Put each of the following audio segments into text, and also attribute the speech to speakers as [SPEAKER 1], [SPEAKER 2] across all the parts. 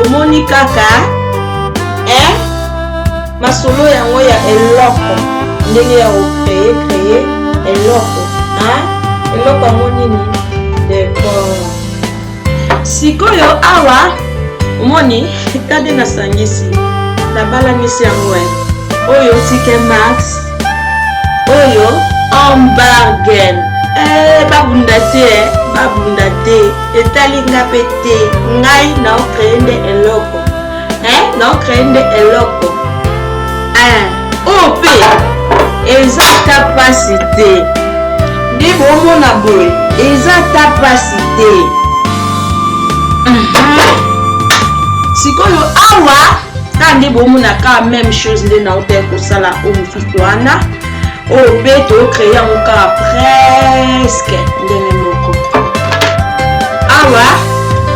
[SPEAKER 1] Bomoni kaka eh? Masolo yango ya eloko ndenge ya kocreye creye eloko hein? Eloko yango nini? Decor. Sikoyo awa omoni kade nasangisi nabalanisi yango eh. Oyo tike max oyo en bargain eh, babunda te eh, babunda te etali nga mpe te ngai naocreye nde eloko eh, naocreye nde eloko eh, oyo mpe eza ata mpasi te nde bomona boye eza ata mpasi te sikoyo awa kaka nde bomona kaka meme chose nde nautaki kosala oyo mosusu wana oyo mpe tocreye yango kaka presque ndenge moko awa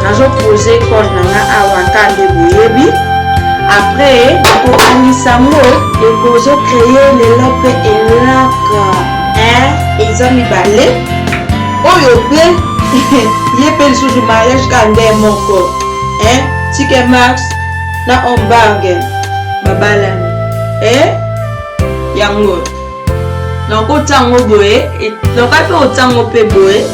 [SPEAKER 1] nazopose cole na nga awa kaka nde boyebi après nakokangisa yango ekozocreye lelo mpe elaka eza mibale oyo mpe ye mpe lisusu mariage kaka nde moko tike max na ombarge babalani yango nakotia yango boye nakoki mpe kotia yango mpe boye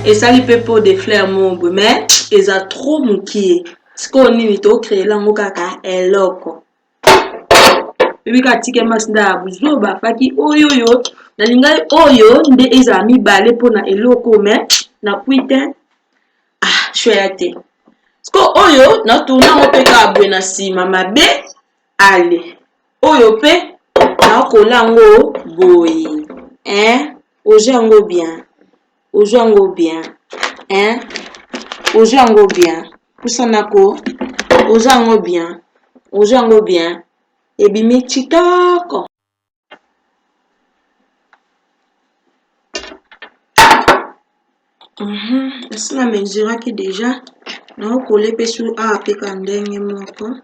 [SPEAKER 1] esali mpe pot de fleur moko boye mais eza trop mokie sikoyo nini tocreela yango kaka eloko oyebi kaka tike masi nda ya buzoba faki oyo oyo nalingaki oyo nde ezala mibale mpona eloko mais nakwi te ah shweya te sikoyo oyo natourne yango mpe kaka boye na nsima mabe ale oyo mpe nakola yango boye hein ozwi yango bien ozwi yango bien hein ozwi yango bien pusanako ozwi yango bien ozwi yango bien ebimi kitoko. Esi na mesuraki deja naokole mpe su awa mpe ka ndenge moko.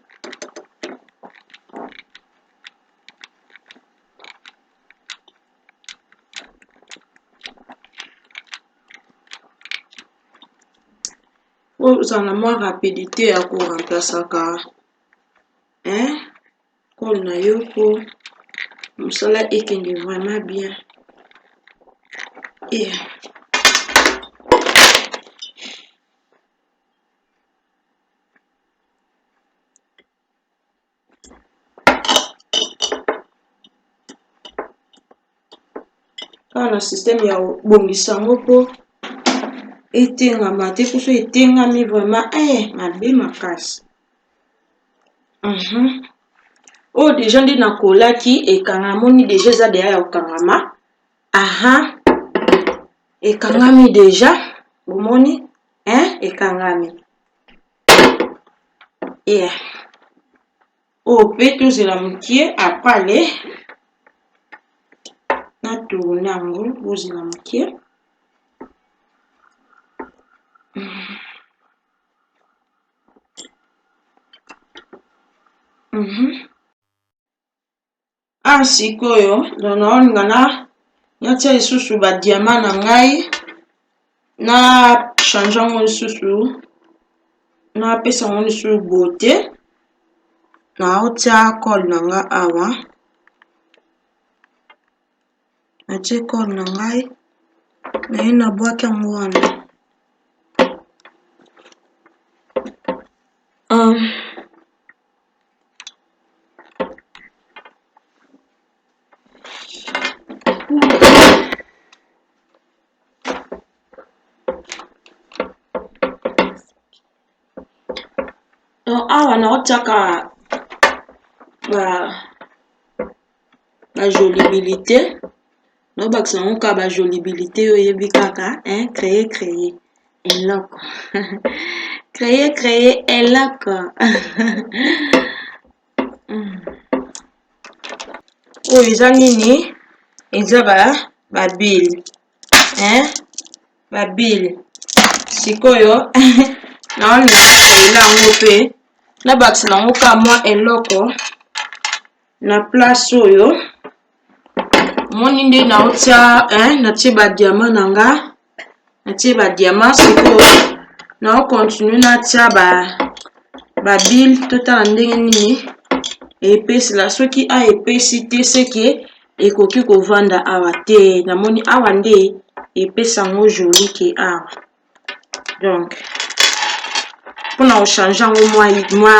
[SPEAKER 1] Ozala na mwa rapidite ya ko remplacaka hein cole na yo po mosala ekende vraiment bien. Yeah. Kaka na système ya kobongisa yango mpo etengama te mpo soki etengami vraiment eh mabe makasi. Oyo deja nde nakolaki ekanga namoni deja eza deja ya kokangama aha ekangami deja bomoni hein ekangami yeah. Oyo pe tozela mokie après ale na tourne yango bozela mokie. Ah sikoyo donc naolinga na natia lisusu ba diamant na ngai na change yango lisusu napesa yango lisusu beauté naotia colle na nga awa natie colle na ngai naye nabwaki yango wana Donc awa naotiaka ba ba jolibilité naobakisa yango kaka ba jolibilité oyo oyebi kaka hein créer créer eloko créer créer eloko oyo eza nini eza ba ba bile hein ba bile sikoyo naolinga nasalela yango mpe nabakisela yango kaka mwa eloko na place oyo omoni nde naotia hein natie ba diamant na nga natie ba diamant sikoyo nao continue natia ba. Babile totala ndenge nini epesela soki a epesi te seke ekoki kovanda awa te namoni awa nde epesa yango joli ke awa donc mpona kochange yango mwa mwa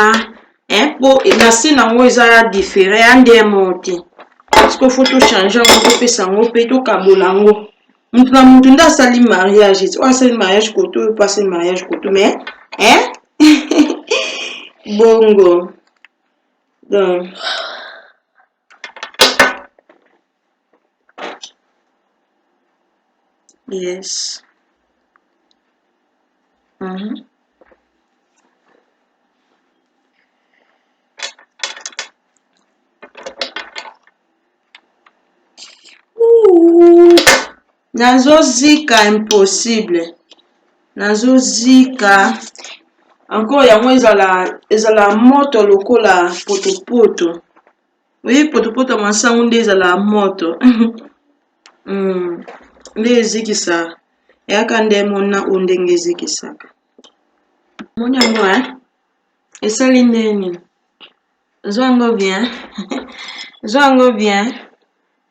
[SPEAKER 1] mpo na se na yango eza différent ya nde moko te sikoyo fo tochange yango topesa yango mpe tokabola yango mutu na mutu nde asali mariage oyo asali mariage koto oyo mpe asali mariage koto mais hein bongo donc yes mm -hmm. Nazozika impossible nazozika encore yango ezala ezala moto lokola potopoto oyebi potopoto ya masangu nde ezala moto mm. nde ezikisa eyaka nde mona oyo ndenge ezikisaka moni yango eh? esali ndenge nini Zwa yango bien. Zwa yango bien.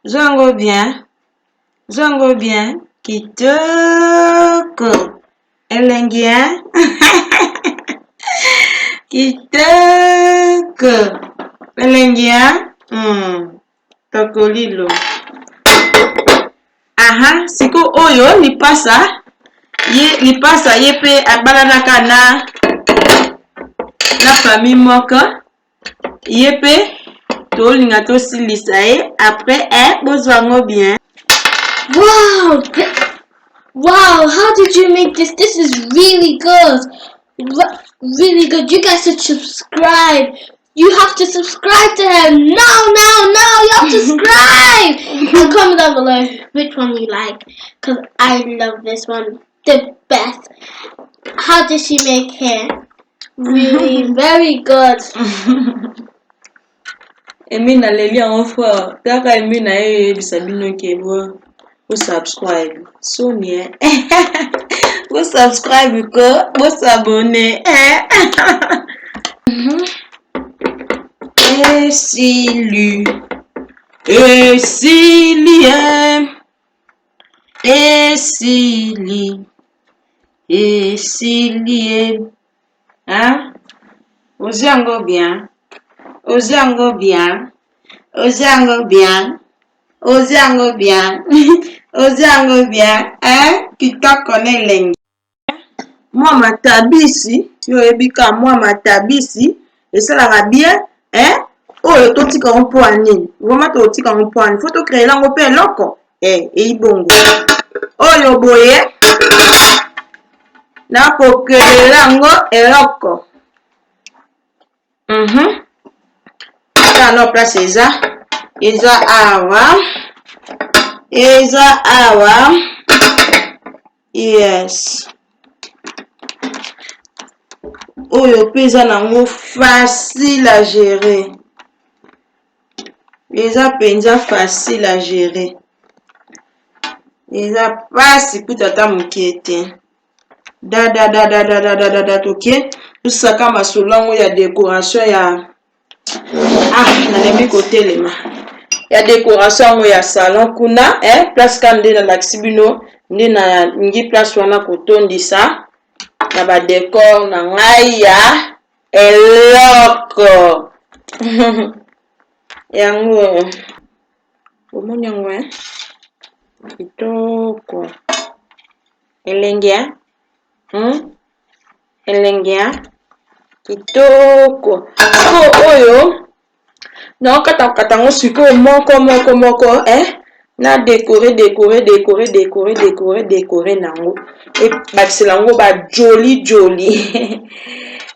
[SPEAKER 1] Zwa yango bien. Zwa yango bien. Kitoko. Elengi hein? Kitoko. Elengi hein? Mm. Tokolilo. Aha, siko oyo lipasa ye lipasa ye pe abalanaka na na famille moko ye pe tolinga tosilisa ye après eh, bozwa yango bien.
[SPEAKER 2] Wow! Wow, how did you make this? This is really good. Really good. You guys should subscribe. You have to subscribe to her now, now, now. You have to subscribe. and comment down below which one you like. Because I love this one the best. How did she make hair? Really, very good.
[SPEAKER 1] Emi naleli yango fort kaka emi na ye eyebisa bino ke bo bosubscribe soni eh? bosubscribe ko bosabone eh? Esili esili eh? Esili esili eh? Hein? Ozwi yango bien ozwi yango bien ozwi yango bien ozwi yango bien ozwi yango bien hein? Kitoko na elengi mwa matabisi yo oyebi ka mwa matabisi esalaka bien hein? Oyo totika yango mpo ya nini vraiment tokotika yango mpo ya nini fo tocreela yango mpe eloko eh, eyi bongo oyo boye nakokelela yango eloko mm -hmm. Kaka no place eza eza awa eza awa yes oyo mpe eza nango facile à gérer eza mpenza facile à gérer eza mpasi kutu ata moke te dadadadadadadada toke tosaka masolo yango ya decoration ya ah nalembi kotelema ya decoration yango ya salon kuna eh, place kaka nde nalakisi bino nde nalingi place wana kotondisa na badecor na ngai ya eloko yango bomoni yango eh? Kitoko elengi eh? Hmm? Elengi eh? Kitoko sikoyo oyo naokatakata yango sikoyo moko moko moko eh? Na dekore dekore dekore dekore dekore dekore nango ebakisela yango ba joli joli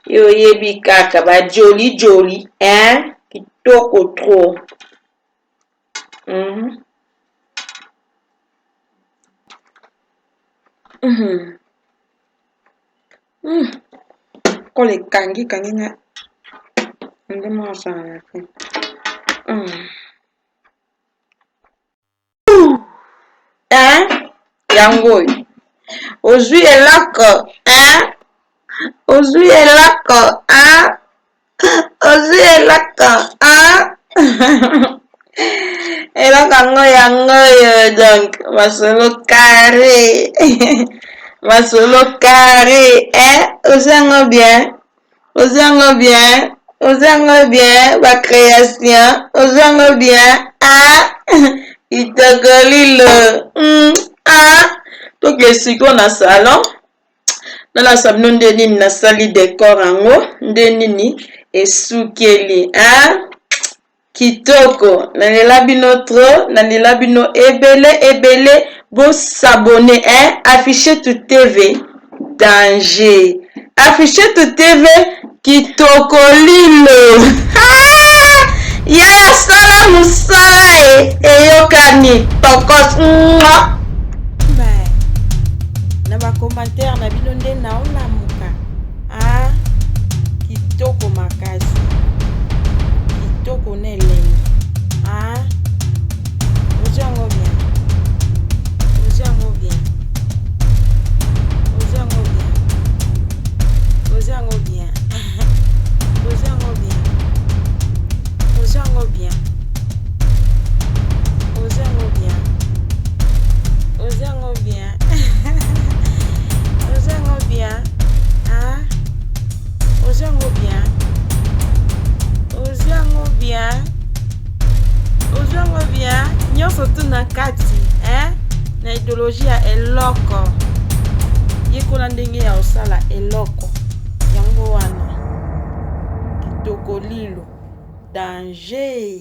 [SPEAKER 1] yo oyebi kaka ba joli joli hein kitoko trop mm -hmm. Mm -hmm. Mm. Kola ekangi kangi nga nde moko asalaka te mm. Hein? Yango oyo ozwi eloko hein? Ozwi eloko hein? Ozwi eloko ah? Eloko yango yango oyo donc masolo carré masolo carré eh? Ozwi yango bien, ozwi yango bien, ozwi yango bien, ba création ozwi yango bien ah? Itokolilo ah? Toke sikoyo na salon, nalakisa bino nde nini nasali decor yango, nde nini esukeli hein? Kitoko, nalela bino trop, nalela bino ebele ebele. Bosabone hein? Affiche tu TV danger, affiche tu TV kitokolilo. Yaya sala mosala e eyokani tokos. Na bacommentaire na bino nde naolamuka. Ah, kitoko makasi, kitoko na elengi. Ah, ozwi yango bien, ozwi yango bien, ozwi yango bien, ozwi yango bien, ozwi yango bien, ozwi yango bien, ozwi yango bien, ozwi yango bien, ozwi yango bien. Ah, ozwi yango bien, ozwi yango bien, ozwi yango bien. Nyonso tu na kati eh? Na idéologie ya eloko, yekola ndenge ya kosala eloko yango wana. Kitoko lilo danger.